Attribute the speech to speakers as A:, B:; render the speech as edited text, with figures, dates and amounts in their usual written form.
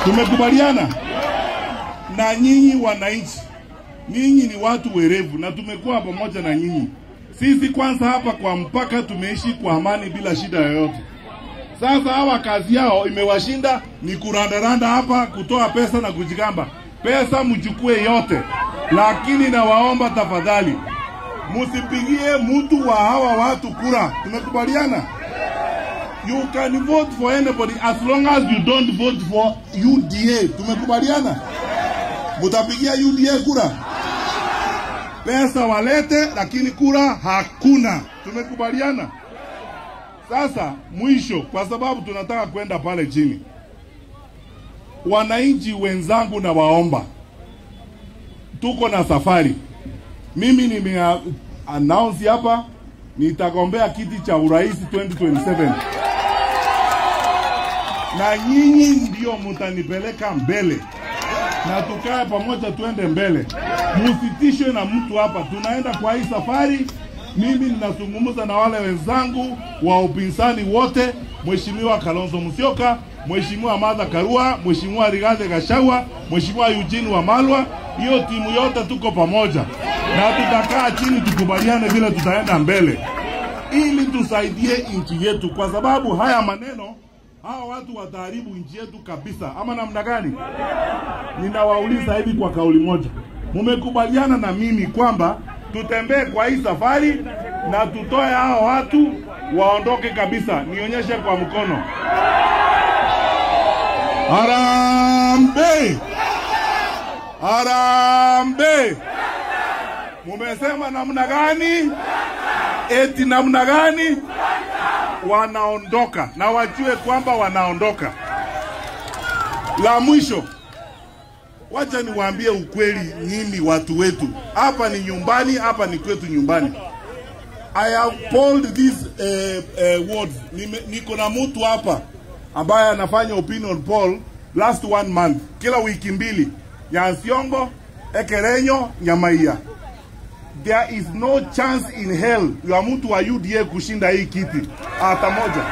A: Tumekubaliana? Na nyinyi wananchi, nyinyi ni watu werevu na tumekuwa pamoja na nyinyi. Sisi kwanza hapa kwa mpaka tumeishi kwa amani bila shida yoyote. Sasa hawa kazi yao imewashinda ni kurandaranda hapa, kutoa pesa na kujigamba. Pesa mchukue yote, lakini nawaomba tafadhali msipigie mtu wa hawa watu kura. Tumekubaliana? You can vote for anybody as long as you don't vote for UDA. Tumekubaliana? Mutapigia UDA kura? Pesa walete, lakini kura hakuna. Tumekubaliana? Sasa mwisho, kwa sababu tunataka kwenda pale chini, wananchi wenzangu na waomba, tuko na safari. Mimi nime announce hapa nitagombea kiti cha urais 2027. Na nyinyi ndio mtanipeleka mbele. Na tukae pamoja tuende mbele. Musitishwe na mtu hapa. Tunaenda kwa hii safari. Mimi ninazungumza na wale wenzangu wa upinzani wote, Mheshimiwa Kalonzo Musyoka, Mheshimiwa Martha Karua, Mheshimiwa Rigathi Gachagua, Mheshimiwa Eugene Wamalwa. Hiyo timu yote tuko pamoja. Na tutakaa chini tukubaliane vile tutaenda mbele, ili tusaidie nchi yetu, kwa sababu haya maneno, hawa watu wataharibu nchi yetu kabisa. Ama namna gani? Ninawauliza hivi kwa kauli moja, mmekubaliana na mimi kwamba tutembee kwa hii safari na tutoe hao watu waondoke kabisa? Nionyeshe kwa mkono. Harambee! Harambee! Mumesema namna gani? Eti namna gani? Wanaondoka, na wajue kwamba wanaondoka. La mwisho, wacha niwaambie ukweli nyinyi watu wetu. Hapa ni nyumbani, hapa ni kwetu nyumbani. I have polled these words. Niko na mtu hapa ambaye anafanya opinion poll last 1 month, kila wiki mbili. Nyansiongo, Ekerenyo, Nyamaiya. There is no chance in hell ya mtu wa UDA kushinda hii kiti hata moja.